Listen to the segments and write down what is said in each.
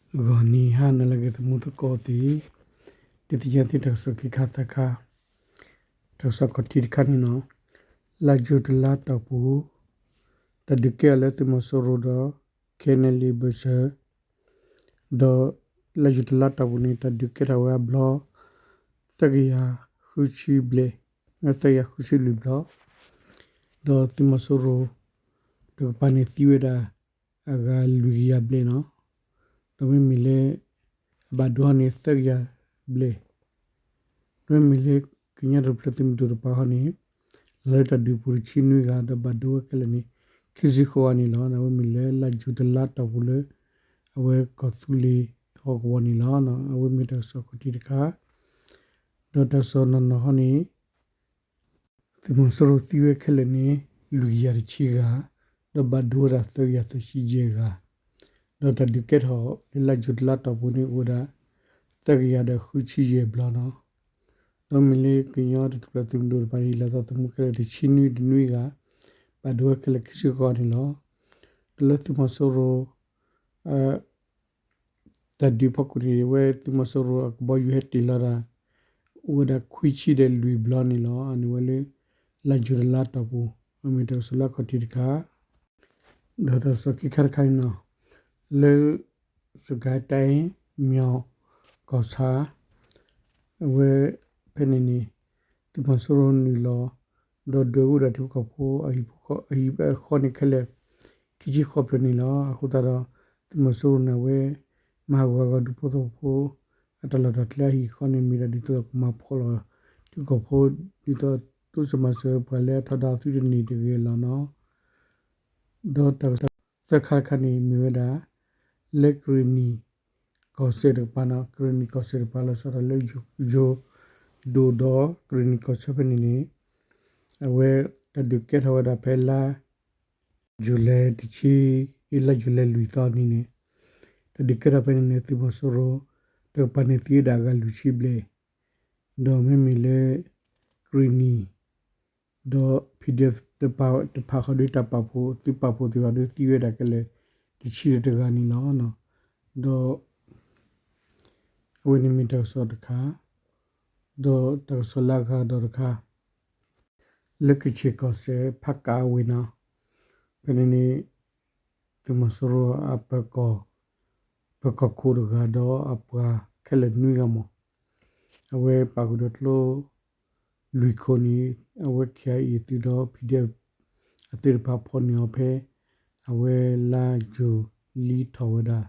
ဂီၤနံၤဟါနၤလၢအဂ့ၤ သမူသကိးသ့ၣ်, ဒုးသ့ၣ်ညါသုတၢ်ကစီၣ်ခံခါသၢခါ, တၢ်ကစီၣ်ခီၣ်ထံးတခါန့ၣ်လီၤ. လၢယိၤတလါတီၢ်ပူၤ တၢ်ဒုးကဲထီၣ်လၢသုးမီၤစိရိၤဒီး ခဲနဲလံဘၢၣ်စၢၤ ဒီးလၢယိၤတလါတီၢ်ပူၤန့ၣ် တၢ်ဒုးကဲထီၣ်ဝဲအဘျီ သၢကယၤဃုဆံဘျဲၣ်, သၢကယၤဃုဆံလွံၢ်ဘျီ, ဒီးသုးမီၤစိရိၤတကပၤန့ၣ်သံဝဲဒၣ် အဂၤလွံၢ်ကယၤဘျဲၣ်လီၤ. ဒီးမ့မ့ၢ်လၢ အဘၣ်ဒိဟီန့ၣ် သၢကယၤဘျဲၣ်, ဒီးမ့မ့ၢ်လၢ ကညီတၢ်ထူၣ်ဖျဲးသုးမုၢ်ဒိၣ်တကပၤဟီန့ၣ် လီၤလၢတၢ်ဒုးပူၤတဆံနွံဂၤ ဒီးဘၣ်ဒိဝဲခဲလၢာ်န့ၣ် ခံဆံဃိးဂၤန့ၣ်လီၤ. အဝဲမ့ၢ်လၢလၢယိၤတလါတီၢ်ပူၤလၢ အဝဲကီၢ်သူလ့ၤဟီၣ်ကဝီၤန့ၣ်လီၤ. အဝဲမ့ၢ်တၢ်ကစီၣ်ခီၣ်ထံးတခါ, ဒီးတၢ်ကစီၣ်နီၢ်နီၢ်ဟီန့ၣ် သုးမီၤစိရိၤသံဝဲခဲလၢာ်န့ၣ် လွံၢ်ကယၤတဆံဂၤ, ဒီးဘၣ်ဒိဝဲဒၣ်သၢကယၤသၢဆံယဲၢ်ဂၤ, ဒီးတၢ်ဒုးကဲထီၣ်လၢလၢယိၤတလါတီၢ်ပူၤန့ၣ်အိၣ်ဝဲဒၣ် သၢကယၤဒီးဃုဆံယဲၢ်ဘျီလီၤ. ဒီးမ့မ့ၢ်လၢကညီတၢ်ထူၣ်ဖျဲးသုးမုၢ်ဒိၣ်တကပၤန့ၣ် ဟ့ၣ်လီၤသးသမူခဲလၢာ်တဆံနွံတနွံဂၤ, ဘၣ်ဒိဝဲခဲလၢာ်ခံဆံဃိးဂၤန့ၣ်လီၤ. ဒီးလၢသုးမီၤစိရိၤ တၢ်ဒုးဖီခိၣ်န့ၣ် အဝဲသုးမီၤစိရိၤအကဘီယူၤဟဲတ့ၢ်လီၤဒၣ် အိၣ်ဝဲဒၣ်ခွံဆံဒီးလွံၢ်ဘျီန့ၣ်လီၤ. အန့ၣ်ဝဲလၢ လၢယိၤတလါတီၢ်ပူၤ, အမ့ၢ်တၢ်ကစီၣ်လၢအခီၣ်ထံးတခါ, ဒီးတၢ်ကစီၣ်ခံခါတခါန့ၣ်လီၤ. လၢ စကဲတဲၣ် မၠီၤကီၢ်ဆၣ် အဝဲ ဖဲန့ၣ်န့ၣ် သုးမီၤစိရိၤနုာ်လီၤ ဒီးဒွဲၣ်အူဒၣ်ထံဖိကီၢ်ဖိ အဟံၣ်ဃီန့ၣ်ခဲလၢာ် ခံဆံဃိးဖျၢၣ်န့ၣ်လီၤ. အဃိသတးဒီး သုးမီၤစိရိၤန့ၣ် အဝဲ မၤဟးဂီၤဂီၤဒူဖိသဝီဖိ အတၢ်လီၢ်တၢ်ကျဲအဟံၣ်ဃီန့ၣ် မ့ၢ်ဒၣ်ဒ်သိးကမၤဖှီၣ်လီၤထံဖိကီၢ်ဖိ ဒ်သိးတိစၢၤမၤစၢၤပှၤလၢအထီဒါအီၤသုတန့ၢ်တဂ့ၤလီၤနီၤ. ဒီးတၢ်ကစီၣ်သၢခါတခါန့ၣ် မ့ၢ်ဝဲဒၣ် လၢကရ့ၣ်နံၣ်ကီၢ်စဲၣ်တကပၤနီၤ, ကရ့ၣ်နံၣ်ကီၢ်စဲၣ်တကပၤလီၤဆီဒၣ်တၢ်လၢယိၤဒိၣ်ဒီးကရ့ၣ်နံၣ်ကီၢ်ဆၢဖဲန့ၣ်န့ၣ် အဝဲတၢ်ဒုးကဲထီၣ်ဝဲဒၣ်ဖဲလါ ယူၤလံတဆံ, လါယူၤလံလွံၢ်သီနံၤန့ၣ် တၢ်ဒုးကဲထီၣ်ဖဲန့ၣ်န့ၣ် သုးမီၤစိရိၤတကပၤန့ၣ်သံဝဲဒၣ်အဂၤလွံၢ်ဆံဘျဲၣ်, ဒီးမ့မ့ၢ်လၢ ကရ့ၣ်နံၣ် ဒီး PDF တဖၣ်ဃီဒီးတၢ်ပာ်ဖှိၣ် သုးပာ်ဖှိၣ်သ့ၣ်တဖၣ်ဒီးသံဝဲဒၣ်ခဲလၢာ်တဆံဒီးတဂၤန့ၣ်လီၤ. ဒီး အဝဲန့ၣ်မ့ၢ်တၢ်ကစီၣ်တခါ, ဒီးတၢ်ကစီၣ်လၢအဂၤဒီးတခါ လၢကခ့ၣ်ကီၢ်စဲၣ် ဖးကးအဝ့ၢ်နီၤ, ဖဲန့ၣ်န့ၣ် သုးမီၤစိရိၤအပၢၤကီၢ်, ပၢၤကီၢ်ခိၣ်တဂၤဒီးအပှၤခဲလၢာ်နွံဂၤမး, အဝဲပာ်ဃုာ်ဒီးကျိ လွံၢ်ခိၣ်န့ၣ် အဝဲ KIA အသုးဒီး PDF အသုးတဖၣ်ဖီၣ်န့ၢ်အီၤဖဲ အဝဲလါယူၤလံထီၣ်ဝဲဒၣ်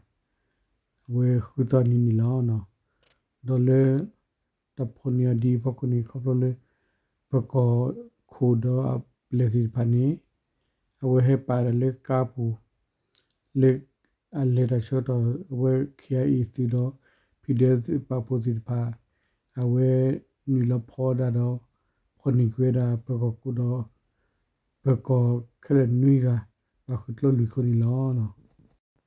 အဝဲဃုသီနံၤန့ၣ်လီၤ. ဒီးလၢ တၢ်ဖီၣ်န့ၢ်အီၤဒ်အံၤအဖီခိၣ်န့ၣ် ခီဖျိလၢ ပၢၤကီၢ်ခိၣ်ဒီးအပျဲၢ်သ့ၣ်တဖၣ်န့ၣ် အဝဲဟဲပာ်ဒၣ်လၢကါပူၤ လၢအလဲၤတၢ်ဆၢကတီၢ် အဝဲ KIA သုးဒီး PDF သုးပာ်ဖှိၣ်သ့ၣ်တဖၣ် အဝဲနုာ်လီၤဖီဒၣ်ဒီး ဖီၣ်န့ၢ်ကွံာ်ဝဲဒၣ်ပၢၤကီၢ်ခိၣ်ဒီး ပၢၤကီၢ်ခဲလၢာ်နွံဂၤ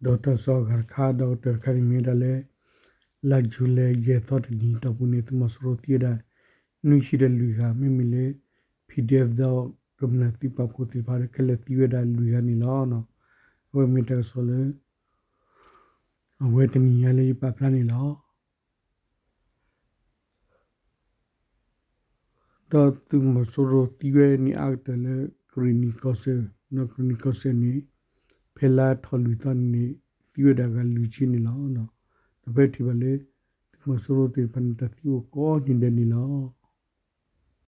ပာ်ဃုာ်ကျိလွံၢ်ခိၣ်န့ၣ်လီၤ. ဒီးတၢ်ကစီၣ်အဂၤတခါ ဒီးကတၢၢ်တခါန့ၣ်မ့ၢ်ဝဲဒၣ်လၢ လါယူၤလံယဲၢ်သီတနံၤတီၢ်ပူၤန့ၣ် သုးမီၤစိရိၤသံဝဲဒၣ် နွံဆံဒီးလွံၢ်ဂၤ မ့မ့ၢ်လၢ PDF ဒီးကမျၢၢ်သုးပာ်ဖှိၣ်သ့ၣ်တဖၣ်ဒီးခဲလၢာ်သံဝဲဒၣ်လွံၢ်ဂၤန့ၣ်လီၤ. အဝဲမ့ၢ်တၢ်ကစီၣ်လၢ အဝဲတနံၤညါလၢယပာ်ဖျါန့ၣ်လီၤ. ဒီးသုးမီၤစိရိၤသံဝဲန့ၣ်အါကတၢၢ်လၢ ကရ့ၣ်နံၣ်ကီၢ်စဲၣ်, ကရ့ၣ်နံၣ်ကီၢ်စဲၣ်န့ၣ် ဖဲလါထီၣ်လွံၢ်သီန့ၣ် သံဝဲဒၣ်အဂၤလွံၢ်ဆံန့ၣ်လီၤ. ဒီးဖဲထံၣ်ဘၣ်လၢ သုးမီၤစိရိၤသ့ၣ်တဖၣ်န့ၣ် တၢ်သံအိၣ်ကိးနံၤဒဲးန့ၣ်လီၤ.